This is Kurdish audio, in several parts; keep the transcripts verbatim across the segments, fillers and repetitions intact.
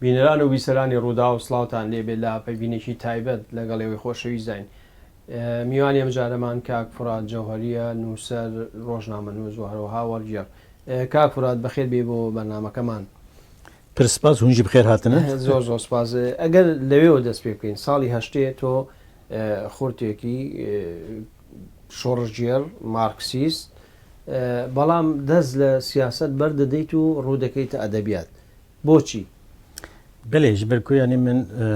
بینەران و بیسەرانی ڕووداو، سڵاوتان لێبێ لە پەیوینێکی تایبەت لەگەڵ ئێوەی خۆشەویست داین. ئێ، میوانی ئەم جارەمان کاک فڕات جەوهەریە، نووسەر، ڕۆژنامەنووس و هەروەها وەرگێڕ. ئێ، کاک فڕات، بەخێر بێ بۆ بەرنامەکەمان. پر سپاس، hûn jî bi xêr hatine. زۆر زۆر سپاس. ئەگەر لەوێوە دەست پێ بکەین، ساڵی هەشتێ تۆ، ئێ، خورتێکی، ئێ، شۆڕشگێڕ، مارکسیست، ئێ، بەڵام دەست لە سیاسەت بەردەدەیت و ڕوو دەکەیتە ئەدەبیات. بۆچی؟ Belê, ji ber ku, yanî, min, e,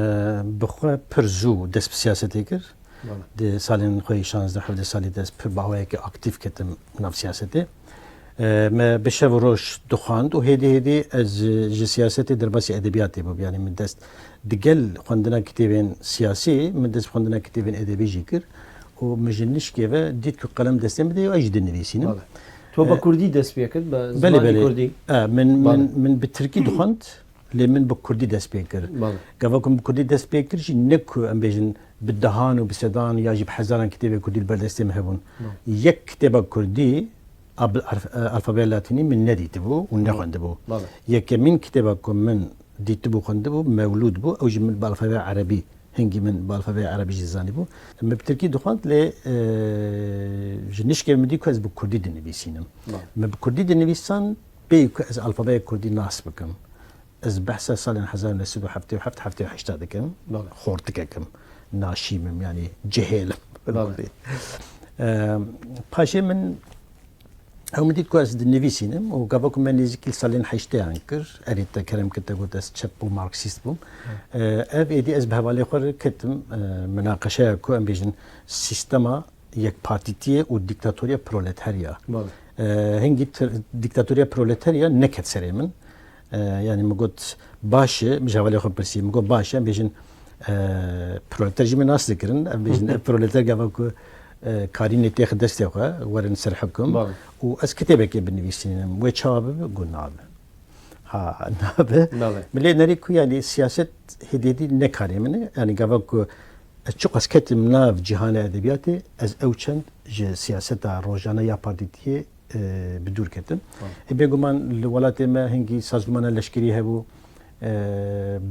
bi xwe pir zû dest bi siyasetê kir. Belê. Di salên xwe yê şazdeh hevdeh salî de ez pir bi awayekî aktîf ketim nav siyasetê. E, me bi şev û roj dixwend û hêdî hêdî ez ji, ji siyasetê derbasî edebiyatê bûm. Yanî min dest digel xwendina kitêbên siyasî, min dest bi xwendina kitêbên edebî jî kir û min ji nişkê ve dît ku qelem destê min de ye û ez jî dinivîsînim. Belê. To bi E, kurdî dest pê kir, bi Belê, zimanê belê. kurdî? E, min, Belê. min, min bi tirkî dixwend, lê min bi kurdî dest pê kir. Belê. Gava ku min bi kurdî dest pê kir jî ne ku em bêjin bi dehan û bi sedan ya jî bi hezaran kitêbê kurdî li ber destê min hebûn. Belê. Yek kitêba kurdî a bi alf-, e, alfabeya latînî min nedîtibû û Belê. nexwendibû. Belê. Yekemîn kitêba ku min dîtibû, xwendibû, Mewlûd bû. Ew jî min bi alfabeya erebî, hingî min bi alfabeya erebî jî zanîbû. Min bi tirkî dixwend, lê, e, ji nişkê min dî ku ez bi kurdî dinivîsînim. Belê. Min bi kurdî dinivîsan, bêyî ku ez alfabeya kurdî nas bikim. Ez behsa salên hezar neh sed û heftê û heft, heftê û heşt dikim. Belê. Xortikek im. Naşîm im, yanî cihêl im. Belê. Em, paşê min, ew min dît ku ez dinivîsînim û gava ku me nêzîkî li salên heştêyan kir, erê te kerem kir, te got ez çep û marksîst bûm. Hı. E, ev êdî ez bi hevalê xwe re ketim, e, minaqeşeya ku em bêjin sîstema yekpartîtiyê û dîktatoriya proleterya. Belê. E, hingî tir-, dîktatoriya proleterya neket serê min. E, yanî min got, baş e, min ji hevalê xwe pirsî, min got, baş e, em bêjin, e, proleter jî min nas dikirin, em bêjin, ev proleter gava ku, e, karînê têxe destê xwe, werin ser hukm. Belê. Û ez kitêbekê binivîsînim, wê çawa bibe? Got, nabe. Ha, nabe. Belê. Min lê nerî ku, yanî siyaset hêdî hêdî ne karê min e. Yanî gava ku ez çiqas ketim nav cîhanê edebiyatê, ez ew çend ji siyaseta rojane ya partîtiyê, e, bi dûr ketim. Tamam. E, bêguman li welatê me hingî sazgumana leşkerî hebû. E,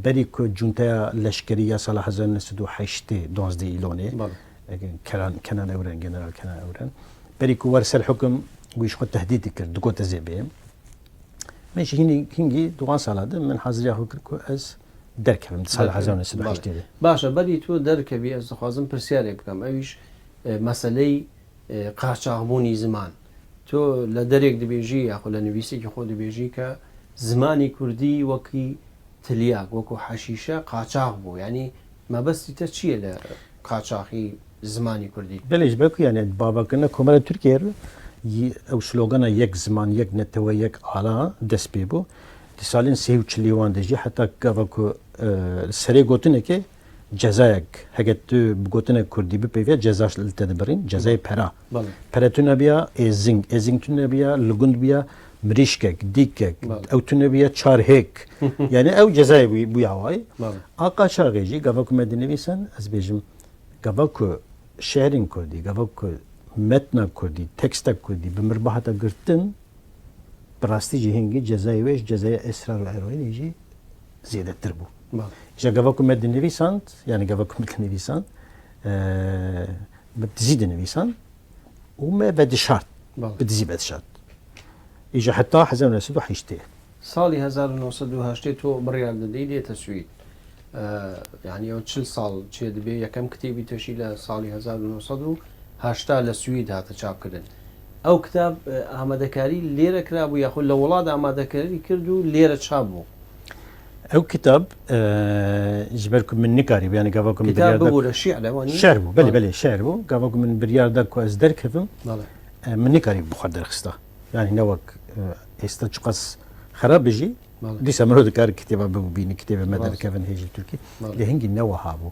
berî ku cunteya leşkerî ya sala hezar neh sed û heştê, duwazdeh Îlonê, Belê. e, Kenan, Kenan Evren, General Kenan Evren, berî ku wer ser hukum, wî ji xwe tehdît dikir, digot ez ê bêm. Min jî hînî, hingî di wan sala de min haziriya xwe kir ku ez derkevim di sala Derkevim. hezar neh sed û heştê de. Belê. Baş e, berî tu derkevî ez dixwazim pirsyarek bikim. Ew îş, e, meseley, e, qaçaxbûnî ziman. Tu li derek dibêjî, yaxu li nivîsêkî xwe dibêjî ke zimanî kurdî wekî tilyak, wekî heşîşe qaçax bû. Yanî mebestî te çi ye li qaçaxî zimanî kurdî? Belê, ji ber ku, yanî, bavakirina Komara Tirkiyeyê re, yî-, ew slogana yek ziman, yek netewe, yek ala dest pê bû. Di salên sê û çilî wan de jî heta gava ku, e, serê gotinekê cezayek, heke tu bi gotinek kurdî bipeyve, ceza li te dibirin, cezayê pera. Belê. Pere tune biya êzing, êzing tune biya li gund biya mirîşkek, dîkek, Belê. ew tune biya çar hêk. Yanî ew cezayê bû-, bûya wayî. Belê. A qaçaxê jî, gava ku me dinivîsan, ez bêjim, gava ku şi'rên kurdî, gava ku metna kurdî, teksta kurdî bi mirva hate girtin, bi rastî jî hingî cezayê wê ji cezaya esrar û eroînê jî zêdetir bû. Belê. Îja gava ku me dinivîsand, yanî gava ku me dinivîsand, e, me bi dizî dinivîsand û me vedişart. Belê. Bi dizî vedişart. Îja heta hezar û neh sed û heştê. Salî hezar û neh sed û heştê to biryar didî dête Swîd. E, yanî ew çil sal çê dibe, yekem kitêbî te jî li salî hezar û neh sed û heşta li Swîd hate çapkirin. Ew kitab, e, amadekarî lêre kirabû, yaxud li welat amadekarî kir û lêre çap bû? Ew kitab, e, ji ber ku min nikarîbû, yanî gava ku min Kitab biryar da bibû li şi're, wanî? Şi'r bû, belê, Belê. belê, şi'r bû. Gava ku min biryar da ku ez derkevim, Belê. e, min nikarîbû bi xwe derxista. Yanî ne wek, e, êsta çiqas xerab be jî, Belê. dîsa mirov dikare kitêba bibîne, kitêbê me Rast. derkevin hê ji Tirkî. Belê. Lê hingî ne wiha bû.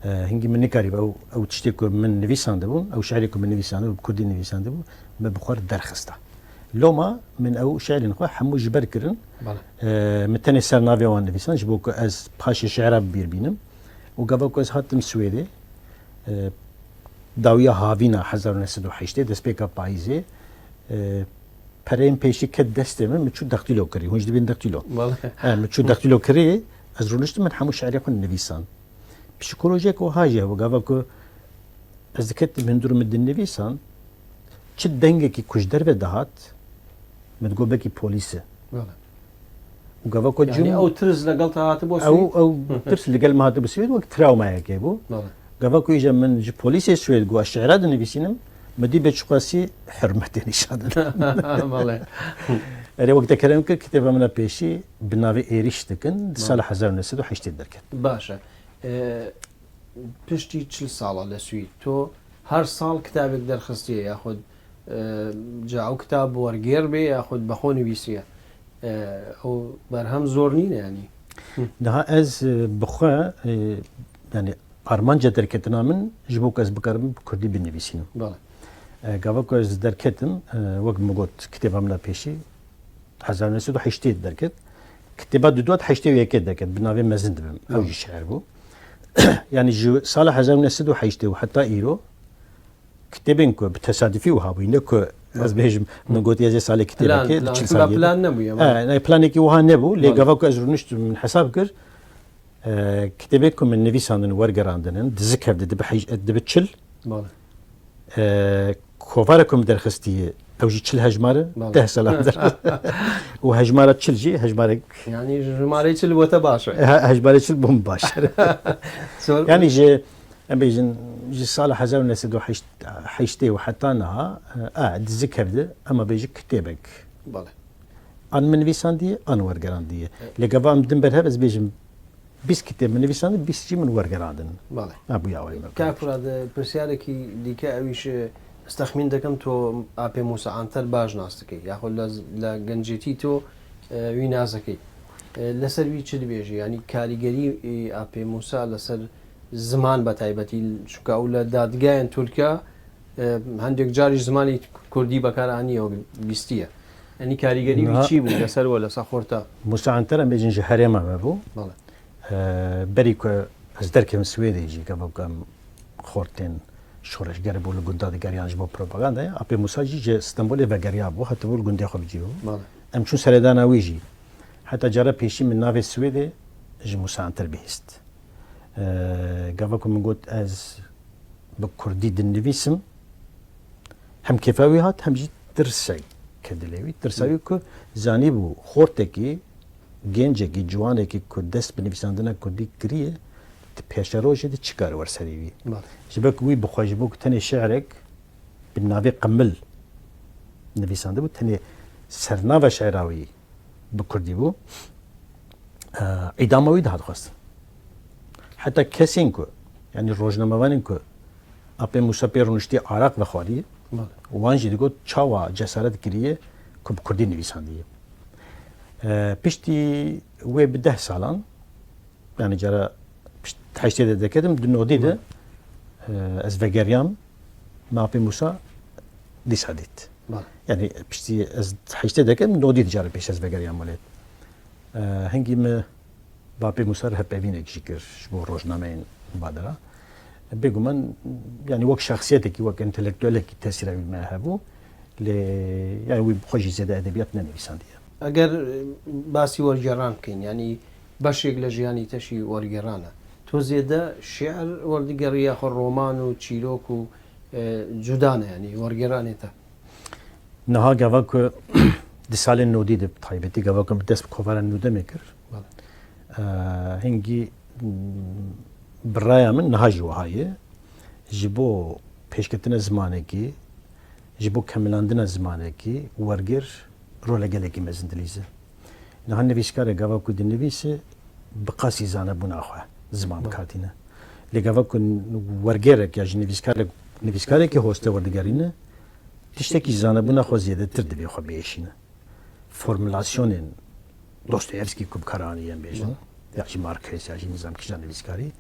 E, hingî min nikarîbû ew, ew tiştê ku min nivîsandibû, ew şi'rê ku min nivîsandibû, bi kurdî nivîsandibû, me bi xwe derxista. Loma min ew şi'rên xwe hemû ji ber kirin. Belê. E, min tenê ser navê wan nivîsan, ji bo ku ez paşê şi'ra bi bîr bînim. Û gava ku ez hatim Swêdê, e, dawiya havîna hezar û neh sed û heştê, destpêka payîzê, e, pereyên pêşî ket destê min, min çû daktîlo kirî. Hûn jî dibên daktîlo. Belê. He, min çû daktîlo kirî, Ez rûniştim, min hemû şiirê xwe nivîsan. Psîkolojiyek wiha jî hebû, gava ku ez diketim hundir û min dinivîsan, çi dengekî ku ji derve dihat, min digot belkî polîs e. Bele. Û gava ku Yanî cûm ew tirs legel te hatibû ew, Swêd? Ew tirs li gel me hatibû Swêd, wek trawmayekê bû. Bele. Gava ku îja min ji polîsê Swêd got ez şiira dinivîsînim, min dî bê çiqasî hurmetê nîşan didin. Bele. Erê, wek te kerem kir, kitêba min a pêşî bi navê Êrîş dikin, di Bele. sala hezar û neh sed û heştê derket. Baş e. E, piştî çil sala li Swîd, to her sal kitabek derxistiye, yaxud, e, ca ew kitab wergêr bê, yaxud bi xwe nivîsiye. E, ew berhem zor nîne, yanî. Niha ez, e, bi xwe, e, yanî armanca derketina min ji bo ku ez bikarim bi kurdî binivîsînim. Bele. E, gava ku ez derketim, e, wek min got, kitêba min a pêşî, hezar neh sed û heştê derket. Kitêba duduwa di heştê û yekê derket, bi navê Mezin dibim. Ew jî şiir bû. Yanî ji sala hezar neh sed û heştê û heta îro kitêbên ku bi tesadufî wiha bûyî, ne ku ez bêjim, min gotî ez ê salê kitêbekê, Plan, di plan. çil Bila saliyê de. Plan nebûye, He, ne, planekî wiha nebû, lê Bale. gava ku ez rûniştim, min hesab kir, e, kitêbê ku min nivîsandin, wergerandinin, di zi kevdi, dibi hej-, dibi çil. Bale. E, kovara ku min derxistî, ew jî çil hejmar e, Bale. deh salan der. Û hejmara çil jî, hejmarek Yanî jimarê çil bo te baş e. He, hejmarê çil bo min baş e. Sor- Yanî ji, em bêjin, ji sala hezar û neh sed û heştê û heta niha, e, a, di zi kevdi, em a bêjin kitêbek. Bale. An min nivîsandiye, an wergerandiye. Evet. Lê gava em din berhev, ez bêjim, bîst kitêb min nivîsandin, bîst jî min wergerandin. Bale. Ha, bûya wê me. Kak Furad, pirsyarekî dîke, ew îş, e, ez texmîn dikim to Apê Musa Anter baş nas dikî. Yaxud li, li gencêtî to, e, wî nas dikî. E, li ser wî çi dibêjî? Yanî karîgerî, e, Apê Musa li ser ziman be taybetî, çunka ew li dadgehên Tirkiya, e, hendek carî zimanê kurdî bekar aniye û bîstiye. Yanî karîgerî wî Niha çi bû li ser we, li ser xorta? Musa Anter em bêjin ji herêma me bû. Bale. E, berî ku ez derkevim Swêdê jî, gava ku em xortên şoreşger bû li gunda digeriyan ji bo propagandayê, Apê Musa jî ji Stenbolê vegeriyabû, hatibû li gundê xwe bicihû. Bale. Em çûn seredana wî jî. Heta cara pêşî min navê Swêdê ji Musa Anter bihîst. E, gava ku min got ez bi kurdî dinivîsim, hem kêfa wî hat, hem jî tirsek ket dilê wî. Tirsa wî ku zanîbû xortekî, gencekî, ciwanekî ku dest bi nivîsandina kurdî kiriye, di pêşerojê de çi kar wer serî wî. Bale. Ji ber ku wî bi xwe ji bo ku tenê şi'rek bi navê Qimil nivîsandibû, tenê sernava şi'ra wî bi kurdî bû, e, îdama wî dihadixwestin. Heta kesên ku, yanî rojnamevanên ku Apê Musa pê rûniştî araq vexwarî, Bale. wan jî digot çawa cesaret kiriye ku bi kurdî nivîsandiye. E, piştî wê bi deh salan, yanî cara pişt heştê de derketim, di nodî de, e, ez vegeriyam, me Apê Musa dîsa dît. Bale. Yanî piştî ez heştê derketim, nodî de cara pêş ez vegeriyam welêt. E, hingî me bi Apê Musa re hevpeyvînek jî kir ji bo rojnameyên badira. Bêguman, yanî wek şexsiyetekî, wek entelektuelekî tesîra wî me hebû. Lê, yanî wî bi xwe jî zêde edebiyat nenivîsandiye. Eger, e, basî wergeran bikin, yanî beşek li jiyanî te jî wergeran e. Tu zêde şi'ir werdigerî ya xwe, roman û çîrok û, e, cuda ne, yanî wergeranê te? Niha gava ku di salên nodî de bi taybetî, gava ku min dest bi kovara nû demê kir, Bale. e, hingî, mm, bi raya min niha jî wiha ye. Ji bo pêşketina zimanekî, ji bo kemilandina zimanekî, wergêr role gelekî mezin dilîze. Niha nivîskare gava ku dinivîse, bi qasî zanebûna xwe ziman Bale. bi kar tîne. Lê gava ku wergêrek ya jî nivîskarek, nivîskarekî hoste werdigerîne, tiştekî zanebûna xwe zêdetir divê xwe biêşîne. Formulasyonên Dostoyevskî ku bi kar anî, em bêjin, Bale. ya jî Marquez, ya jî nizam kişa nivîskarî,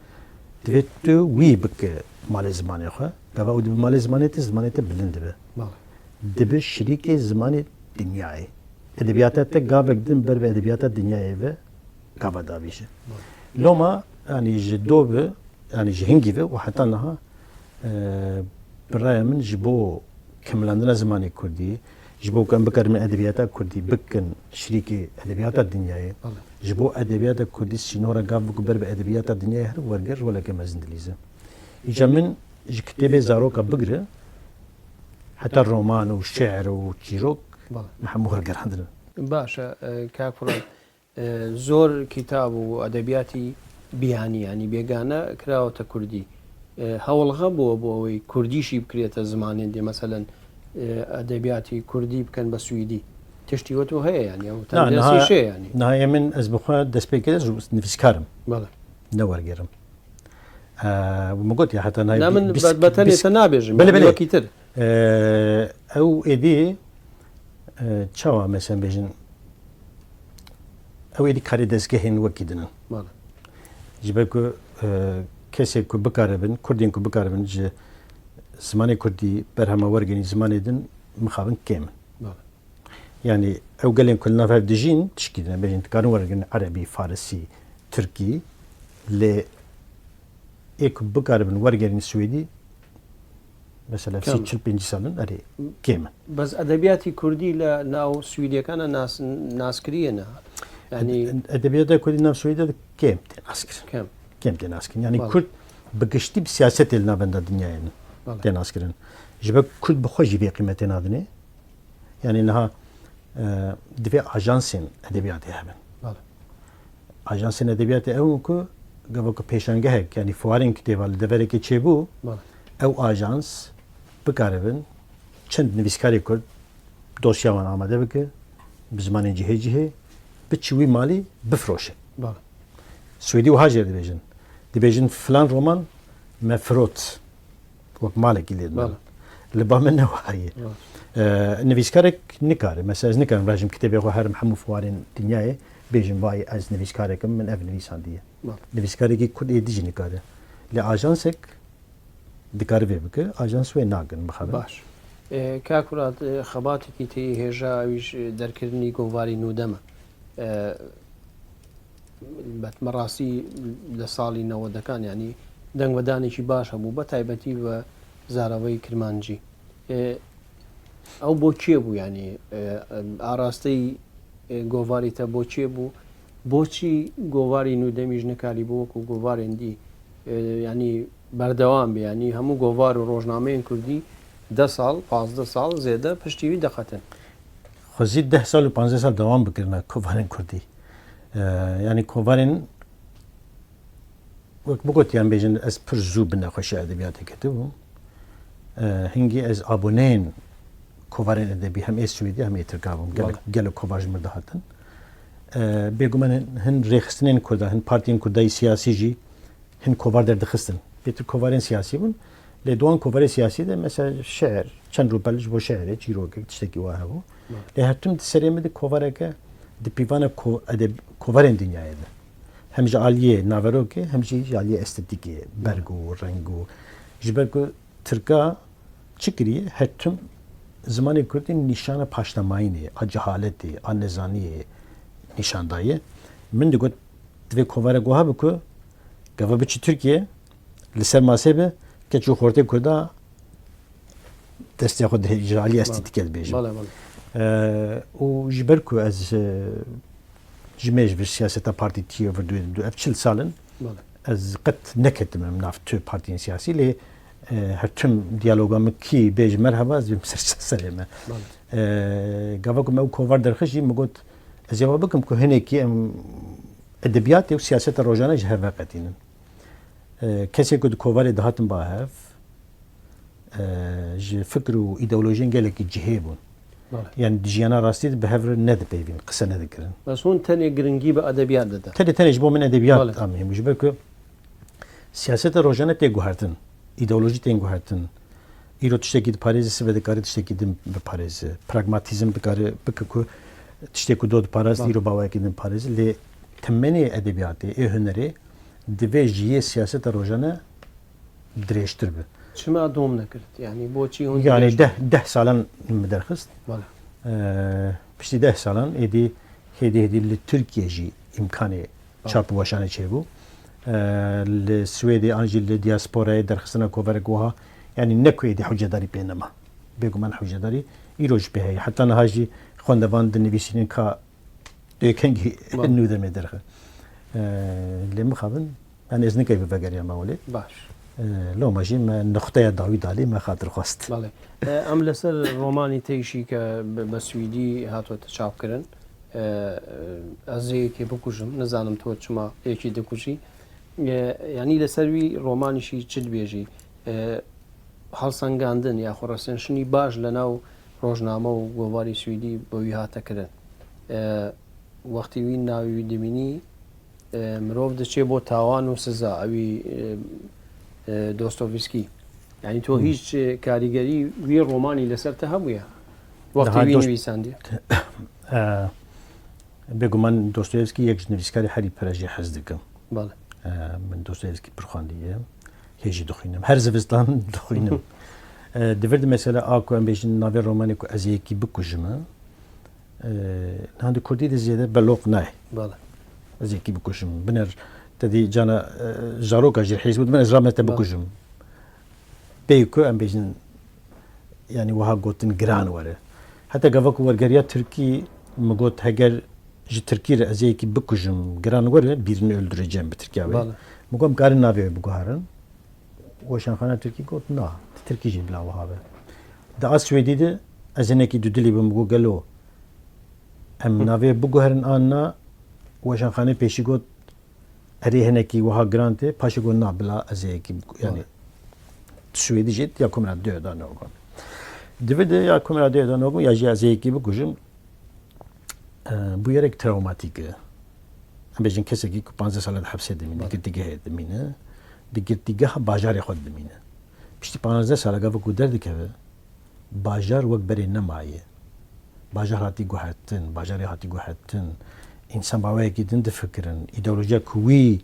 divê tu wî bike malê zimanê xwe. Gava û dibe malê zimanê te, zimanê te bilind dibe. Bale. Dibe şirîkê zimanê dinyayê. Edebiyata te gavek din ber bi edebiyata dinyayê ve gava davêje. Loma, yanî ji do ve, yanî ji hingî ve û heta niha, e, bi raya min ji bo kemilandina zimanê kurdî, Ji bo ku em bikarin edebiyata kurdî bikin şirîkê edebiyata dinyayê, Belê. Ji bo edebiyata kurdî sînora gav biku ber bi edebiyata dinyayê her werger roleke mezin dilîze. Îca min ji kitêbê zaroka bigire heta roman û şiir û çîrok Belê. Me hemû wergerandine. Baş e, e, kak Firat. E, zor kitab û edebiyatî biyanî, yanî bêgane, kirawete kurdî. E, hewlxe bû bo ewê kurdî jî bikirête zimanên dî. Meselen, e, edebiyatî kurdî bikin be swîdî. Tiştî wet û heye, yanî ew Na, tendensî niha, şê, yanî. Niha min ez bi xwe dest pê kir, ez nivîskar im. Belê. Ne werger im. E, min got ya heta niha Na, min bîst, be, be tenê bîst te nabêjim, Belê, yanî belê. Wekî tir. E, ew êdî, e, çawa, mesela bêjin, ew êdî karê dezgehên wekî din in. Belê. Ji ber ku, e, kesê ku bikaribin, kurdên ku bikaribin ji zimanê kurdî berhema wergerîn zimanê din mixabin kêm in. Belê. Yanî ew gelên ku li nav hev dijîn tişkî din e, bêjin dikarin wergerin erebî, farisî, tirkî, lê ê ku bikaribin wergerîn swêdî, mesela Kêm. Sî çil pêncî sal in, erê, kêm in. Bes edebiyatî kurdî li nav swîdiyekana nas-, naskiriyê ne. Yanî Ed-, edebiyata kurdî nav swêdî de kêm tê naskirin. Kêm. Kêm tê naskirin. Yanî Belê. Kurd bi giştî bi siyasetê li navenda dinyayê ne Belê. Tê naskirin. Ji ber kurd bi xwe jî vê qîmetê nadinê. Yanî niha, e, divê ajansên edebiyatê hebin. Belê. Ajansên edebiyatê ew in ku gava ku pêşangehek, yanî fuarên kitêba li deverekê çêbû, Belê. Ew ajans bikaribin çend nivîskarê kurd dosya wan amade bike, bi zimanên cihê cihê, biçi wî malî bifroşe. Belê. Swêdî wiha jê dibêjin. Dibêjin filan roman me firot. Wek malekî lê didan. Belê. Li ba min ne wiha ye. Belê. Eee, nivîskarek nikare. Mesela ez nikarim rajim kitêbê xwe herim hemû fuarên dinyayê bêjim vay ez nivîskarek im, min ev nivîsandiye. Belê. Nivîskarekî kurd êdî jî nikare. Lê ajansek dikare vê bike, ajans wê nakin bixebin. Baş. E, Kak Firat, e, xebatekî te yê hêja, ewî jî derkirinî govarî nû dem e. E, Elbet me rastî li salî newedekan, yanî dengvedanekî baş hebû, be taybetî ve zaravayî kirmancî. E, ew bo çiyê bû, yanî, e, arasteyî, e, govarî te bo çiyê bû? Boçî govarî nû demî ji nikarî bû wekû govarên dî, e, yanî berdewam be, yanî hemû govar û rojnameyên kurdî deh sal, pazdeh sal zêde piştî wî dixetin? Xwezî deh sal û panzdeh sal dewam bikirina kovarên kurdî. E, yanî kovarên, wek bigotiyan bêjin, ez pir zû bi nexweşiya edebiyatê ketibûm. E, hingî ez aboneyên kovarên edebî hem ê Swêdî hem ê Tirka bûm. Gelek, Belê. Gelek kovar ji mir dihatin. E, bêguman hin, hin rêxistinên kurda, hin partiyên kurdayî siyasî jî hin kovar derdixistin. Pêtir kovarên siyasî bûn. Lê di wan kovarê siyasî de mesela şiir, çend rûpel ji bo şiirê, çîrokek, tiştekî wa hebû. Belê. Lê her tim di serê min de kovareke di pîvana ko-, edeb-, kovarên dinyayê de. Hem ji aliyê naverokê, hem jî ji aliyê estetîkê, berg û reng û. Ji ber ku Tirka çi kiriye? Her tim zimanê kurdî nîşana paştemayînê, a cehaletê, a nezaniyê nîşan daye. Min digot, divê kovarek wiha be ku gava biçî Tirkiye, li ser masê be, keç û xortê kurda destê xwe dihê-, ji alî Belê. Estetîkê dibêjim. Belê, belê. Eee, û ji ber ku ez, e, ji mêj vir siyaseta partî tîye vir duyê du ev çil sal in, Belê. Ez qet neketim em nav tu partiyên siyasî, lê, e, her tim diyaloga min kî bêj merheba, ez bêm ser serê me. Belê. E, gava ku me ew kovar derxist jî, min got, ez ê ava bikim ku hinekî em edebiyatê û siyaseta rojane ji hev veqetînin. E, kesê ku di kovarê dihatin ba hev, e, ji fikr û îdeolojiyên gelekî cihê bûn. Belê. Yani di jiyana rastî de bi hev re nedipeyvîn, qise nedikirin. Bes hûn tenê giringî bi edebiyat dide. Tenê, tenê ji bo min edebiyat Belê. A muhîm bû. Ji ber ku siyaseta rojane tê guhertin, îdeolojî tên guhertin. Îro tiştekî diparêze, sibe dikare tiştekî din biparêze. Pragmatîzm dikare bike ku tiştê ku do diparastin, Belê. Îro baweyekî din parêze. Lê temenê edebiyatê, ê hunerê divê ji yê siyaseta rojane dirêjtir be. Çima dom nekirt? Yani boçî hûn Yani dirêj deh, deh salan min derxist. Belê. Ee, piştî deh salan êdî hêdî hêdî li Tirkiye jî îmkanê Belê. Çap û weşanê çêbû. Ee, li Swêdê an jî li diasporayê derxistina koverek wiha, yani ne ku êdî hewcedarî pê nema. Bêguman hewcedarî îro jî pê heye. Heta niha jî xwendevan dinivîsînin ka tu yê kengî nû demê derxe. E, lê mixabin, yani ez nikeyî bi vegeriyama welê. Baş. E, loma jî me nuqteya dawî dalî me xatir xwest. Belê. E, em li ser romanî te jî ke bi, bi swîdî hatote çapkirin. E, e, ez ê yekê bikujim, nizanim to çima yekî dikujî. E, yanî li ser wî romanî jî çi dibêjî? E, helsengandin ya xwe resenşinî baş li nav rojname û govarî swîdî bi wî hate kirin. E, wextî wî navê wî dimînî, e, mirov diçê bo tawan û siza, ewî, e, e, Dostoyevskî. Yanî to Hmm. hîç, e, karîgerî wî romanî li ser te hebûye? Wextî Daha wî Dost- nivîsandiye? E, bêguman Dostoyevskî yek ji nivîskarê herî pire jê hez dikim. Bale. E, min Dostoyevskî pir xwendiye. Hê jî dixwînim. Her zivistan dixwînim. E, di vir de mesela a ku em bêjin navê romanê ku ez ê yekî bikujim, e, niha di kurdî de zêde beloq nayê. Bale. Ez ê yekî bikujim. Biner te dî cana, e, zaroka jî hêz bû, dibin ez rame te Bale. bikujim. Pey ku em bêjin, yani wiha gotin giran were. Heta gava ku wergeriya tirkî min got heger ji tirkî re ez ê yekî bikujim, giran were, birini öldüreceğim bi tirkiya wê. Bale. Min got em karin navê wê biguherin. Weşanxana tirkî got na, ti tirkî jî bila wiha be. Di a swêdî de ez hinekî dudilî bim, min got gelo em navê biguherin an na, weşanxanê pêşî got erê hinekî wiha giran tê, paşê got na bila ez ê yekî biku-, yani Vay. Swêdî jî ya ku min re dê da nogon. Di vir de ya ku min re dê da nogon ya jî ez ê yekî bikujim. E, bûyerek travmatîk e. Em bêjin kesekî ku panzdeh sala di hepsê dimîne, di Vay. girtîgehê dimîne, di girtîgeha bajarê xwe dimîne. Piştî panzdeh sala gava ku derdikeve, bajar wek berê nemaye. Bajar hatî guhertin, bajarê hatî guhertin. Însan bi awayekî din difikirin. Îdeolojiya ku wî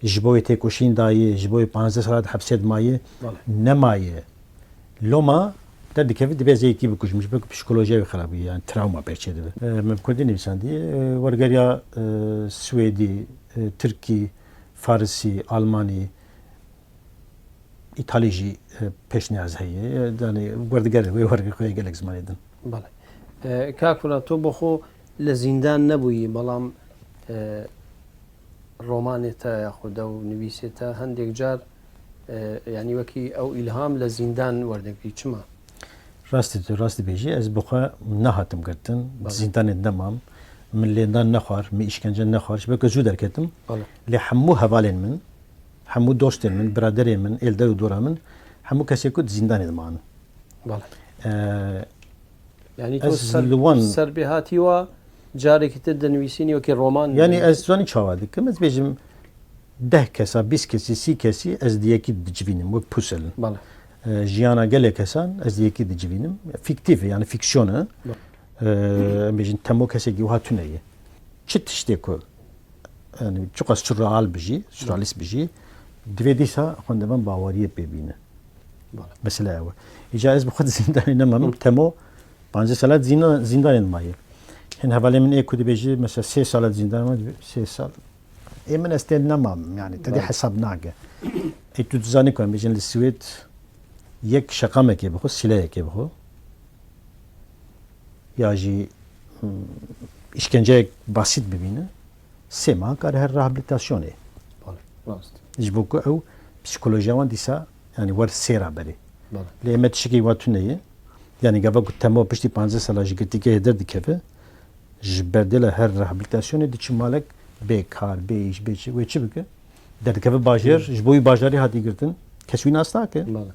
ji bo wê têkoşîn dayê, ji bo wê panzdeh sala di hepsê de mayê, Belê. nemaye. Loma derdikeve dibê ez ê yekî bikujim. Ji ber ku psîkolojiya wî xerab bûye, yani travma pêçê dibe. E, min bi kurdî nivîsandî, e, wergeriya, e, Swêdî, e, Tirkî, Farisî, Almanî, Îtalî jî, e, pêşniyaz heye. E, yani werdigerê wê wergê xwe yê gelek zimanê din. Belê. E, Kak Firat, to bi xwe li zîndan nebûyî, belam, e, romanê te ya xwe de û nivîsê te hindek car, e, yani wekî ew îlham li zîndan werdigirî. Çima? Rastî tu, rastî bêjî, ez bi xwe nehatim girtin. Belê. Zîndanê de nemam. Min lêdan nexwar, min îşkence nexwar. Ji ber ku zû derketim. Belê. Lê hemû hevalên min, hemû dostên min, biraderên min, êlder û dora min, hemû kesê ku di zîndanê de man. Belê. Ee, Yani to ez ser, li wan ser bê hatî wa carekî te dinivîsînî wekî roman Yani dinivîsînî? Ez zanî çawa dikim. Ez bêjim deh kesa, bîst kesî, sî kesî ez di yekî dicivînim, wek pusil. Belê. Ee, jiyana gelek kesan ez di yekî dicivînim. Fîktîf e, yani fîksyon e. Belê. Ee, em bêjin temo kesekî wiha tune ye. Çi tiştê ku Yani çiqas surreal bijî, surrealîst bijî, divê dîsa xwendevan baweriyê pê bîne. Belê. Mesela ew e. Îca ez bi xwe di zîndanê nemam, Hı. temo panzdeh sala di zîna-, zîndanê de maye. Hin hevalê min ê ku dibêje, mesela sê sala di zîndanê me, sê sal. Ê min ez tê nemam, yani te dê Belê. hesab nake. Ê tu dizanî ku em bêjin li Swêd yek şeqamekê bixwe, sîleyekê bixwe. Ya jî, hmm, îşkenceyek basît bibîne, sê mah kare her rehabilitasyonê. Belê, rast. Ji bo ku ew psîkolojiya wan dîsa, yani wer sêra berê. Belê. Lê me tiştekî wa tune ye. Yani gava ku temo piştî panzdeh sala ji girtîgehê derdikeve, ji berdêla her rehabilitasyonê diçe malek bê kar, bê îş, bê çi, wê çi bike? Derdikeve bajêr, Hı. ji bo wî bajarê hatî girtin, kes wî nas nake. Belê.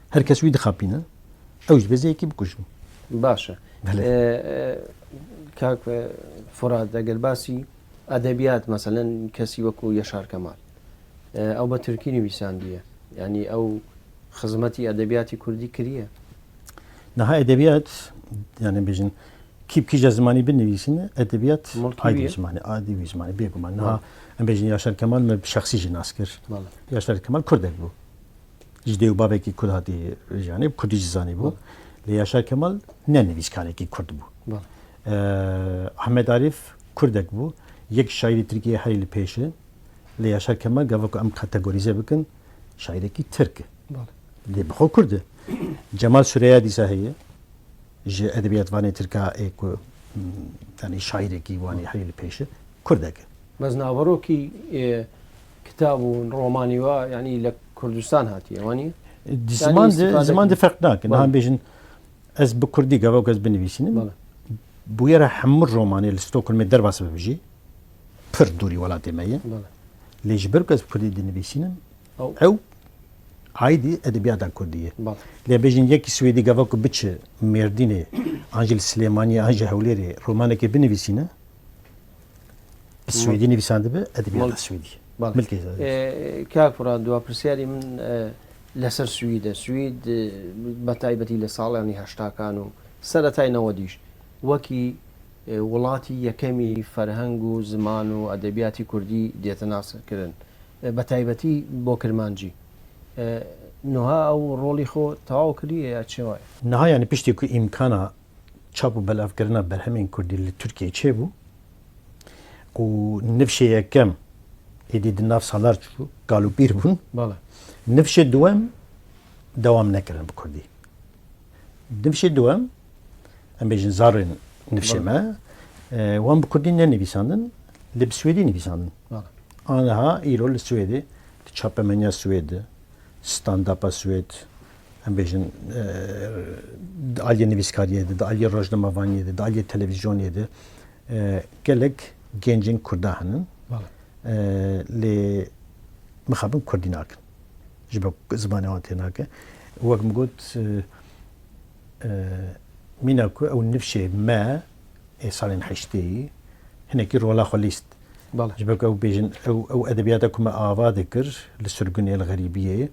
Her kes wî dixapîne. Ew ji vê zêyekî bikujin. Baş e. Belê. E, e, kak, e, Furat, eger basî edebiyat, meselen, kesî wekû Yaşar Kemal, e, ew bi tirkî nivîsandiye. Yani ew xizmetî edebiyatî kurdî kiriye. Niha edebiyat, yani bêjin, kî bi kîja zimanî binivîsîne, edebiyat Mulkî aydî bî. zimanî, aydî wî zimanî, bêguman. Niha Belê. em bêjin Yaşar Kemal me bi şexsî jî nas kir. Belê. Yaşar Kemal kurdek bû. Ji dê û bavekî kurd hatî, yani bi kurdî jî zanîbû. Belê. Lê Yaşar Kemal ne nivîskarekî kurd bû. Belê. Ee, Ahmet Arif kurdek bû. Yek şaîrê tirkî herî li pêş e. Lê Yaşar Kemal gava ku em kategorîze bikin, şaîrekî tirk e. Belê. Lê bi xwe kurd e. Cemal Süreya dîsa heye. Ji edebiyatvanê Tirka ê ku, hmm, yani şairekî wanî herî li pêş e. Kurdek e. Bes naverokî, e, kitab û romanî wa, yani li Kurdistan hatiye, wanî? Di Yani ziman de, istifade ziman de kirin. Ferq nake. Bale. Niha bêjin, ez bi kurdî gava ku ez binivîsînim. Bale. Bûyera hemû romanê li Stockholmê derbas bibe jî, pir dûrî welatê me ye. Bale. Lê ji ber ku ez bi kurdî dinivîsînim, Ew. ew aîdî edebiyata kurdî ye. Bale. Lê bêjin yekî Swêdî gava ku biçe Mêrdînê, an jî li Silêmaniyê, an jî Hewlêrê romanekê binivîsîne, bi Swêdî nivîsandibe, edebiyata Mal- Swêdî. Bale. Milkê Swêdî. E, kak Firat, dua pirsyarî min, e, لەسەر سوید، سوید، بە تایبەتی لە ساڵانی هەشتاکان و سەرەتای نەوەدیش، وەکی، ئێ، وڵاتی یەکەمی فەرهەنگ و زمان و ئەدەبیاتی کوردی دێتە ناسکردن، ئێ، بە تایبەتی بۆ کرمانجی. ئێ، نوها ئەو ڕۆڵی خۆ تەواو کردیە یا چێ وایە؟ Niha, yani, piştî ku îmkana çap û belavkirina berhemên kurdî li Tirkiyê çêbû û nifşê yekem êdî di nav salar çû, kal û pîr bûn. Bale. Nifşê duwem dewam nekirin bi kurdî. Nifşê duwem, em bêjin zarên nifşê Bale. me, e, wan bi kurdî nenivîsandin, lê bi swêdî nivîsandin. Bale. Aniha îro li Swêdê, di çapemeniya Swêd de, stand-upa Swêd, em bêjin, e, di aliyê nivîskariyê de, di aliyê rojnamevaniyê de, di aliyê televîzyonê de, e, gelek gencên Kurda hene. Bale. E, lê mixabin Kurdî nakin. Ji ber ku zimanê wan tê nake. Wek min got, e, e, mîna ku ew nifşê me ê salên heştê, hinekî rola xwe lîst. Bale. Ji ber ku ew bêjin, ew, ew edebiyata ku me ava dikir li sirgunê, li xerîbiyê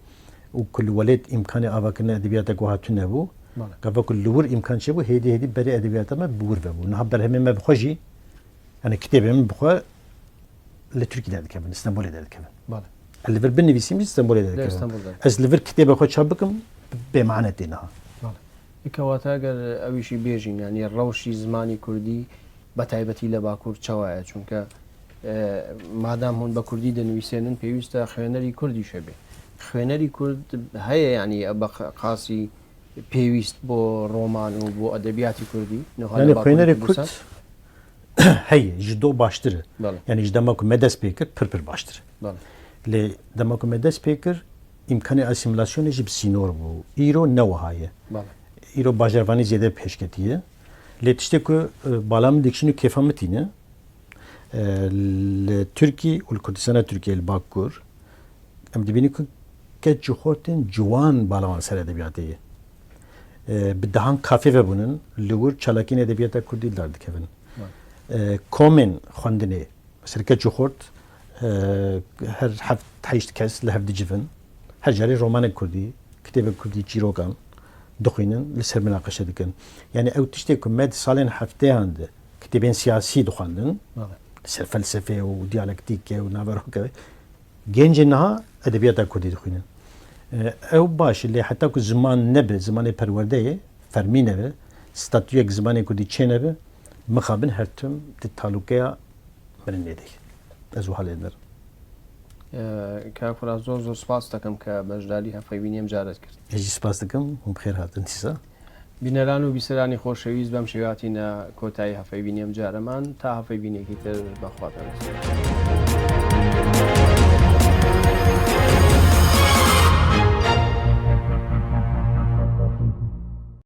û ku li welêt îmkanê avakirina edebiyata ku hatû nebû, Bale. gava ku li wir îmkan çêbû, hêdî hêdî berê edebiyata me bi wir vebû. Niha berhemê me bi xwe jî, yani kitêbê min bi xwe li Tirkî derdikevin, li Stenbolê derdikevin. Bale. Ez li vir binivîsim jî Stenbolê Li derdikevin. Stenbol derdikevin. Ez li vir kitêbê xwe çap bikim, bê mane tê niha. Bale. Kewata eger ewîşî bêjîn, yani rewşî zimanî kurdî بە تایبەتی لە باکوور چاوایە، چونکە، ئێ، مادام هون بە کوردی دەنویسێنن، پێویستە خوێنەری کوردیش هەبێ. خوێنەری کورد هەیە، یعنی، بە قاسی پێویست بۆ ڕۆمان و بۆ ئەدەبیاتی کوردی، نەها لە یعنی باکووری خوێنەری کوردستان؟ کورد هەیە، ji do baştir e. بەڵێ. یعنی ji dema ku me dest pê kir, pir pir baştir e. بەڵێ. Lê dema ku me dest pê kir, îmkanê asîmîlasyonê jî bi sînor bû. Îro ne wiha ye. بەڵێ. Îro bajarvanî zêde pêşketî ye. Lê tiştê ku, e, bala min dikişîn û kêfa min tîne, e, li Tirkî û li Kurdistana Tirkiyê li Bakur, em dibînin ku keç û xortên ciwan bala wan ser edebiyatê ye. E, bi dehan kafê vebûnin, li wir çalakiyên edebiyata kurdî li dar dikevin. Vay. E, komên xwendinê, mesela keç û xort, e, her heft heşt kes li hev dicivin. Her carê romanek kurdî, kitêbek kurdî, çîrokan dixwînin, li ser minaqeşe dikin. Yani ew tiştê ku me di salên hefteyan de kitêbên siyasî dixwendin, Vay. li ser felsefeyê û diyalektîkê û naveroke, gencên niha edebiyata kurdî dixwînin. E, ew baş e, lê heta ku ziman nebe, zimanê perwerdeyê fermî nebe, statuyek zimanê kurdî çênebe, mixabin her tim di talûkeya mirinê de ye. Ez wiha lê dinerim. E, Kak Firas, zor zor spas dikim ke beşdarî hevpeyvîniyê em caret kir. Ez jî spas dikim, hûn bi xêr hatin dîsa. بینەران و بیسەرانی خۆشەویست، بەم شێواتینە کۆتایی هەفەیبینی ئەم جارەمان، تا هەفەیبینێکی تر بەخواتان.